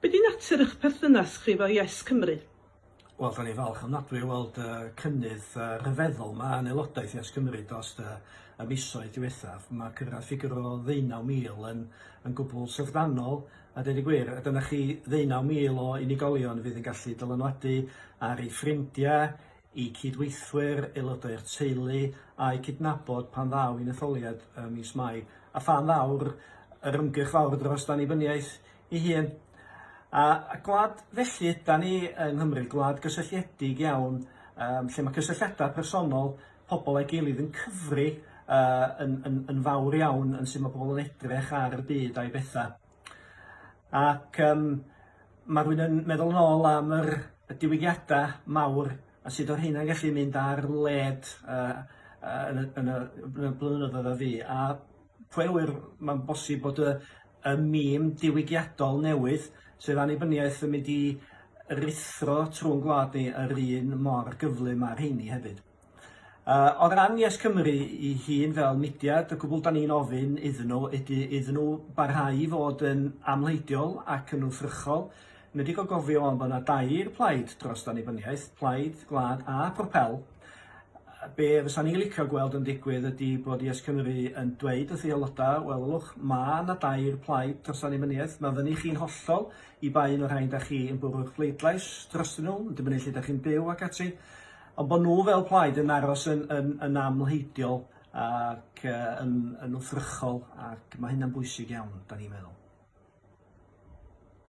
Be 'di natur eich perthynas chi efo Yes Cymru? Wel, da ni falch ofnadwy o weld y cynnydd rhyfeddol 'ma yn aelodaeth Yes Cymru dros y y misoedd diwethaf. Mae cyrraedd ffigur o ddeunaw mil yn yn gwbl syfrdanol a deud y gwir. A dyna chi ddeunaw mil o unigolion fydd yn gallu dylanwadu ar eu ffrindiau, eu cydweithwyr, aelodau'r teulu a'u cydnabod pan ddaw i'n etholiad ym mis Mai, a phan ddaw'r yr ymgyrch fawr dros annibyniaeth ei hun. A, a gwlad felly ydan ni yng Nghymru, gwlad gysylltiedig iawn, um, lle mae cysylltiadau personol pobl a'i gilydd yn cyfri uh, yn, yn, yn fawr iawn yn sut mae pobl yn edrych ar y byd a'i bethau. Ac um, mae rhywun yn meddwl yn ôl am yr y diwygiadau mawr a sut oedd rheina'n gallu mynd ar led uh, uh, yn, y, yn, y, yn y blynyddoedd a fu. A pwy a ŵyr, mae'n bosib bod y, y mîm diwygiadol newydd, sef annibyniaeth, yn mynd i ruthro trwy'n gwlad ni yr un mor gyflym â'r rheini hefyd. Yy o ran Yes Cymru 'i hun fel mudiad, y cwbl 'dan ni'n ofyn iddyn nhw ydy iddyn nhw barhau i fod yn amhleidiol ac yn wrthrychol. Enwedig o gofio ŵan bod 'na dair plaid dros annibyniaeth, Plaid, Gwlad a Propel. Be fysa ni'n licio gweld yn digwydd ydy bod Yes Cymru yn dweud wrth ei aelodau, wel ylwch, ma' 'na dair plaid dros annibyniaeth, ma' fyny chi'n hollol i ba un o'r rhain 'da chi yn bwrw'ch pleidlais drostyn nhw, yn dibynnu lle 'da chi'n byw ac ati. Ond bod nhw fel plaid yn aros yn yn yn amhleidiol ac yy yn yn wrthrychol ac ma' hynna'n bwysig iawn 'dan ni'n meddwl.